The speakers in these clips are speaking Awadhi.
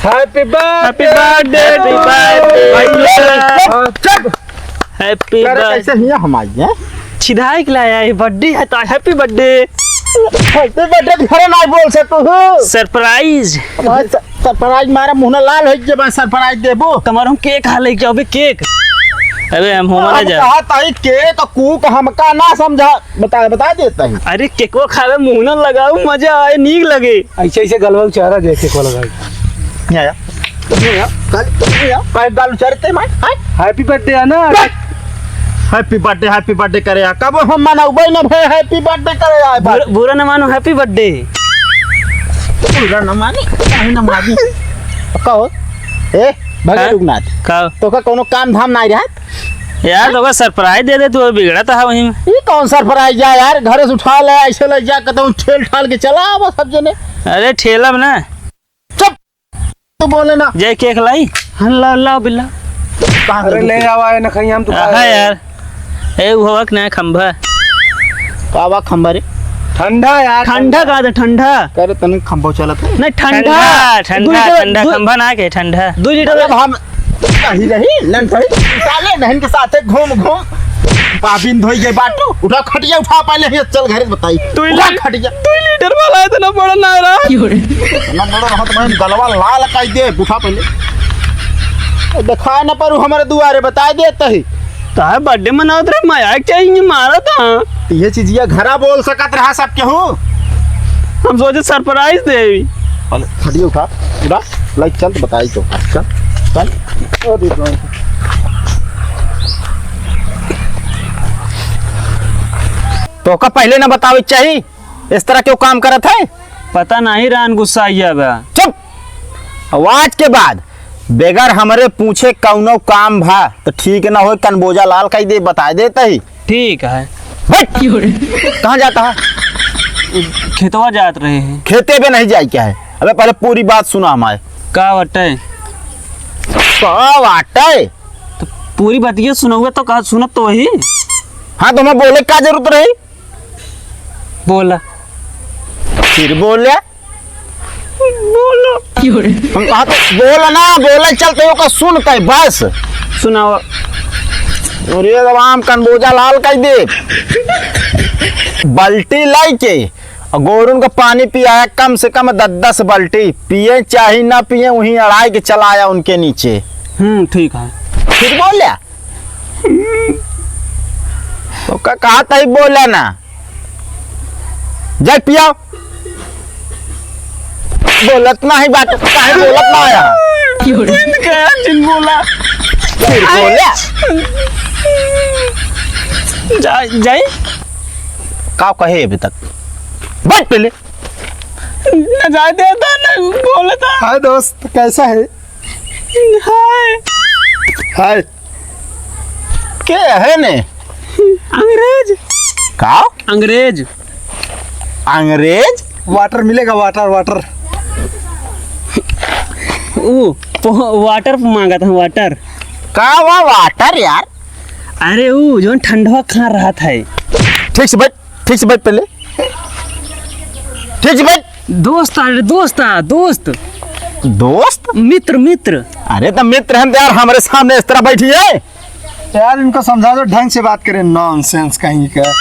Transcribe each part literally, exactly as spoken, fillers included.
Happy birthday, happy birthday to you। चुप। Happy birthday। कैसे हिया हम आई हैं? छिदाई के लाया है, birthday है तो happy birthday। Happy birthday घरे ना बोल से तू। Surprise। Surprise मारा मुँह ना लाल होइ जब surprise देबो। तुम्हारा हम cake हा लेके आओ बे, cake। अरे हम होमा ना हम जा। कहा ताई cake कूक हमका ना समझा। बता, बता देता ही। अरे केकवा खावे मुँह ना लगाऊ, मजा आए, नीक लगे। ऐसे, ऐसे गलवा चेहरा देखे को लगा। नहीं आया। नहीं आया। कल, नहीं आया। कल गाल उचरते मैं, हैं? Happy birthday है ना? Happy birthday, happy birthday करे यार। कब हम मनाउबे ना भाई, happy birthday करे यार। बुरा, बुरा ना मानो, happy birthday। बुरा ना मानी, काहे ना मानी? कहो, ए, भगत हाँ? रुकनाथ। का? तोका कोनो काम धाम नाहीं रहत? यार, तोका surprise दे दे, तू बिगड़त हा वहीं में। ई कौन surprise जा यार, घरे से उठा ले, ऐसे ले जा, कहता हूँ, ठेल ठाल के चला आवा सब जने। अरे, ठेलब ना। चुप, तू बोले ना। जय cake लाई। हाँ, ला, ला, बिल्ला। कहाँ अरे, ले आवा, ए, नखैया, हम तो हाँ यार। ए, वो हवा के नया खंभा। का बा खंभा रे? ठंडा यार, ठंडा ठंडा। का दे, ठंडा? करे तने खंभा चलत है। नहीं, ठंडा। ठंडा, ठंडा, दो लीटर, ठंडा, दो, खंभा ना के, ठंडा। दो लीटर अब हम कहीं रही, लन पड़ी, साले नहन के साथे घूम घूम पाबिन धोई गए बाटू। उठा खटिया, उठा पहले ही, चल घरे बताई। दो उठा ली-, खटिया। दो लीटर वाला इतना बड़ा ना रहा। इतना बड़ा रहा तो मैं गलवा लाल काई दे, उठा पहले। देखा ना परू हमारे दुआरे, बताई देता ही। ताहे birthday मनावत रहे, मजाक चाहिए, मारा था। ये चीजिया घरा बोल सकत रहा सब केहू। हम सोचे surprise देवी। अरे, खटिया उठा, उठा, लाइक चल तो बताई तो, चल, चल। अरे बाप। तोका पहले ना बतावे के चाही, इस तरह क्यों काम करत है? पता नहीं, रान गुस्सा आइया बा। चुप, आवाज के बाद बेगर हमरे पूछे कौनो काम भा तो ठीक ना होए, कनबोजा लाल कई दे, बताए देता ही। ठीक है। बैठ। कहाँ जाता है? खेतवा जात रहे हैं। खेते पे नहीं जाए क्या है? अबे पहले पूरी बात सुना हमारे। का बाटे? का बाटे? तो पूरी बतिया सुनउगा तो कहा सुनत तो वही। हाँ, तो हमें बोले का जरूरत रही? बोला। फिर बोले। बोलो। हम कहा तो बोल ना, बोले चलते ओका सुन के बस। सुनाओ। अरे जब आम कनबोजा लाल कई दे। बल्टी लाई के और गोरुन का पानी पियाया, कम से कम दस दस बल्टी, पिए चाहे ना पिए, वहीं अड़ाई के चला आया उनके नीचे। हम्म, ठीक है। ठीक बोल लिया। तो का कहा तही बोला ना, जाए पिया। बोलत ना ही बात, काहे बोलत ना आया? जिन कहा, जिन बोला। फिर बोला। जा, जाई? का कहे अभी तक? बैठ पहले। ना जाए देता, ना बोलता। हाय दोस्त, कैसा है? हाय। हाय। के है ने? अंग्रेज। का? अंग्रेज। अंग्रेज? Water मिलेगा, water, water। ऊ, पो-, water मांगत है, water। का वा water यार? अरे ऊ, जौन ठंडवा खा रहत है। ठीक से बैठ। ठीक से बैठ पहले। ठीक से बैठ। दोस्त आ रे, दोस्त आ, दोस्त। दोस्त? मित्र, मित्र। अरे तो मित्र हम तो यार, हमरे सामने इस तरह बैठी है। यार इनको समझा दो, ढंग से बात करें, nonsense कहीं का।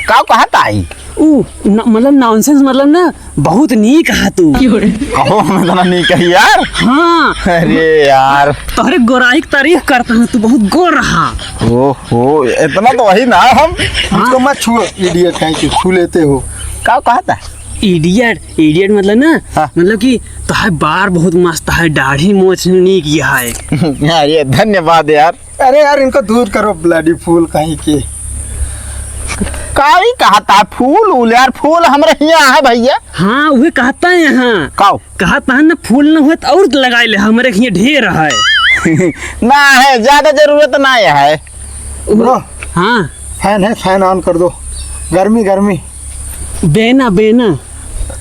का कहत आई? ऊ, न-, मतलब nonsense मतलब ना, बहुत नीक हा तू। कहो, हम इतना नीक है यार। हाँ। अरे यार। तोहरे गोराई की तारीफ करता हूँ, तू बहुत गोर रहा। ओहो, इतना तो वही ना हम। हाँ। उसको मत छुओ, idiot कहीं के, छू लेते हो। का कहता? Idiot, idiot मतलब ना, हाँ। मतलब कि तोहार बार बहुत मस्त है, दाढ़ी मोछ नीक है। अरे धन्यवाद यार। अरे यार, इनको दूर करो, bloody fool कहीं के। का ही कहता है फूल उल यार, फूल हमरे हियाँ है भैया। हाँ, उहे कहता है यहाँ। काओ? कहता है ना, फूल न होत और लगाई ले, हमरे हियाँ ढेर है। ना है, ज्यादा जरूरत ना है। Bro, हाँ। Fan है, fan on कर दो, गर्मी गर्मी। बेना, बेना।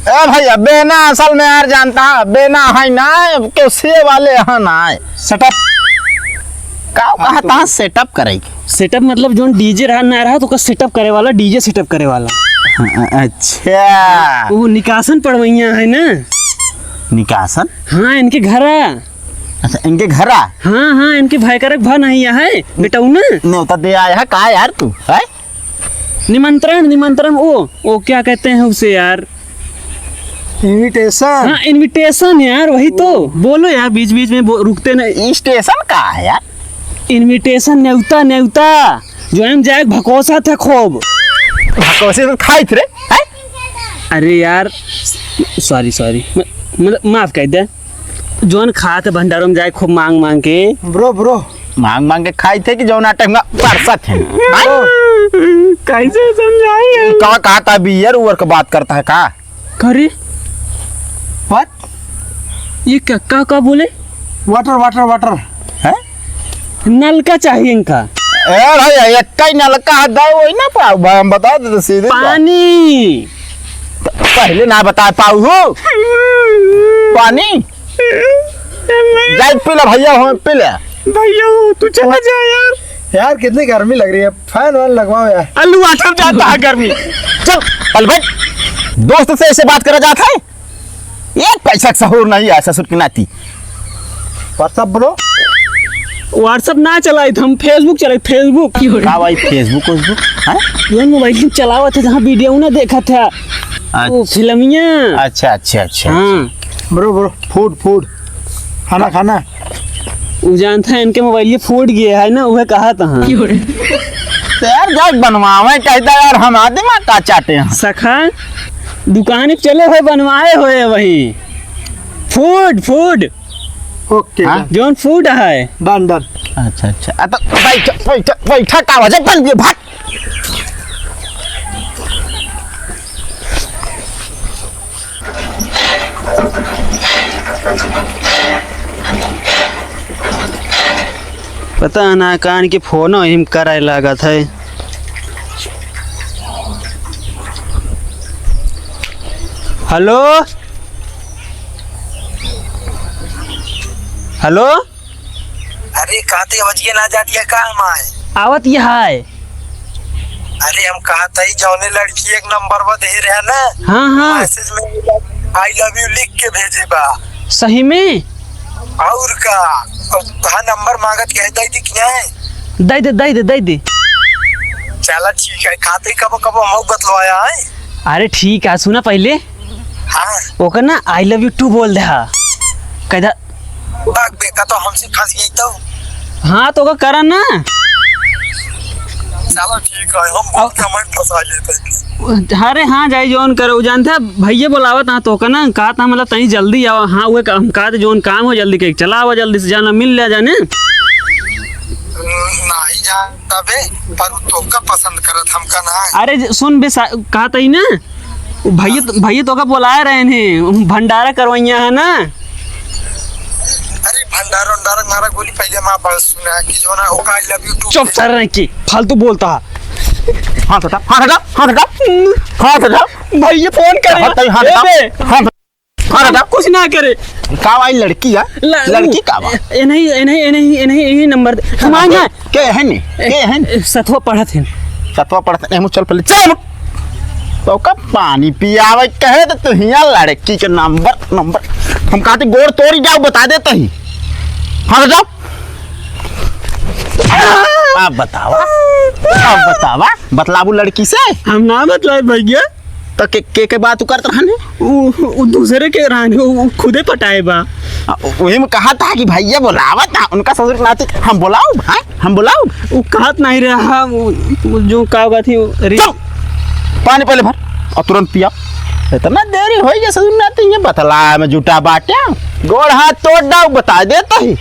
ए भैया, बेना असल में यार जानता है, बेना है ना, केहू से वाले यहाँ ना है। Setup। का हाँ, कहता तो है setup करेगी? Setup मतलब जौन DJ रहा ना रहा, तो ओकर setup करे वाला, DJ setup करे वाला। हाँ, अच्छा। वो निकासन पड़वैया है ना। निकासन? हाँ, इनके घरा। अच्छा, इनके घरा? हाँ, हाँ, इनके भाई का घर नहीं है, बेटौना। नेवता दे आया है का यार तू, हैं? निमंत्रण, निमंत्रण, वो, वो क्या कहते हैं उसे यार? Invitation। हाँ, invitation यार, वही तो। बोलो यार, बीच बीच में बो-, रुकते नहीं। Station का है यार? Invitation, नेवता, नेवता। जो हम जाए भकोसा थे खूब। भकोसे तो खाई थे रे, हैं? अरे यार, sorry, sorry। म-, मतलब, माफ कर दे। जौन खात भंडारों में जाए खूब मांग मांग के। Bro, bro। मांग मांग के खाई थे कि जौन आटे में परसत है? हाँ? कैसे समझाए हम? का, का, का beer उअर के बात करता है का? करे? What? ये क्या, का, का बोले? Water, water, water। हैं? नलका चाहिए इनका। ए भाई, एक ही नलका है, दो वही ना पाऊ भाई, हम बता देते सीधे बात। पानी। पहले ना बता पाऊ हो। पानी। जाए पी ले भैया, हो पी ले। भैया, तू चला जा यार। यार, कितनी गर्मी लग रही है, fan वैन लगवाओ यार। अल्लू आठम जाता है गर्मी। चल, पल भाई, दोस्त से ऐसे बात करा जाता है? एक पैसा का सहूर नहीं है ससुर की नाती। WhatsApp bro। WhatsApp ना चलाइत हम, Facebook चलाइत, Facebook। का भाई, Facebook, Facebook? हाँ? ये mobile हम चलावत है, जहाँ video ना देखत है। अच्छा। वो फिल्मिया। अच्छा, अच्छा, अच्छा, हाँ। Bro, bro, food, food। खाना, खाना। वो जानता है, इनके mobile ये फूट गया है ना, वह कहा था। हाँ। तो यार, जाए बनवावे कहता यार, हम आदमी का चाटे हैं। सखा, दुकान पे चले हुए, बनवाए हुए वही। Food, food। OK, हाँ? Done। जौन food है। Done, done। अच्छा, अच्छा। आ, तो बैठ, बैठ, बैठ, का वजह बन गया, भाग। पता ना कान के फोन हिम कराए लागत है। हेलो, हेलो। अरे, काते अवजिए ना जाती है का हमारे? आवत ही है। अरे, हम कहत हई, जौने लड़की एक नंबर पर दे रहे ना, हाँ, हाँ। Message में I love you लिख के भेजे बा। सही में? और का? और हाँ, नंबर मांगत के है, दे दी कि नहीं? दे दे, दे दे, दे दे। चला ठीक है, खाते ही कबो कबो हम बतलवाया है। अरे ठीक है, सुना पहले। हाँ। ओकर ना I love you too बोल दे हा। कह दे। बाग बेटा तो हमसे फंस गई तो। हाँ, तो ओकर करा ना। चलो ठीक है, हम अब बहुत कमेंट फंसा लेते हैं। अरे हाँ, जाई जौन करो, जानते हैं, भैया बोलावत ना तो ओकर ना, कहा था मतलब तनी जल्दी आवा। हाँ, वो हम कहा था जौन काम हो जल्दी के चला आवा, जल्दी से जाना मिल लिया जाने। नहीं जान तबे, पर उ तोहका पसंद करत, हमका ना। अरे ज-, सुन बे सा-, कहत ही ना, उ भैया तो, भैया तोहका बोलाए रहे हैं, भंडारा करवैया है ना। अरे भंडारा, भंडारा, मारा गोली, पहले हमार बात सुना कि जो ना, ओका I love you too चुप बोले। सर रहे की, फालतू बोलता है। हाथ हटा, हाथ हटा, हाथ हटा, हाथ हटा। भैया फोन करे। हाथ हटा, हाथ ए हटा, बे। हाथ हाँ, बेटा। कुछ ना करे। का भाई लड़की है? ल-, लड़की का बा? ए, ए नहीं, ए नहीं, ए नहीं, ए नहीं, यही नंबर दे। तुम आए ना। के है ने? के है ने? ए, सतवा पढ़त है। सतवा पढ़त है। ए, मुँह चल पहले। चल मुँह। तो का पानी पियावे कहे तो तू हियाँ लड़की के नंबर, नंबर। हम कहते गोड़ तोड़ी जाओ, बता देते ही। हाँ, बताओ। आप बतावा। आप बतावा। बतलाबू लड़की से? हम ना बतलाए भैया। तो के, के, के बात उ करत रहन है? उ, उ दूसरे के रहन है, उ, उ खुदे पटाए बा। आ, उ, वही में कहा था कि भैया बोलावत ना, उनका ससुर के नाती हम बोलाउब, हाँ? हम बोलाउब? उ कहत नहीं रहा, उ, उ जो का बात ही, उ रे- चुप! पानी पहले भर और तुरंत पिया। इतना देरी हो गया ससुर नाती ये बतला में जुटा बाट्या। गोड़ हाथ तोड़ डाउ, बता देता ही।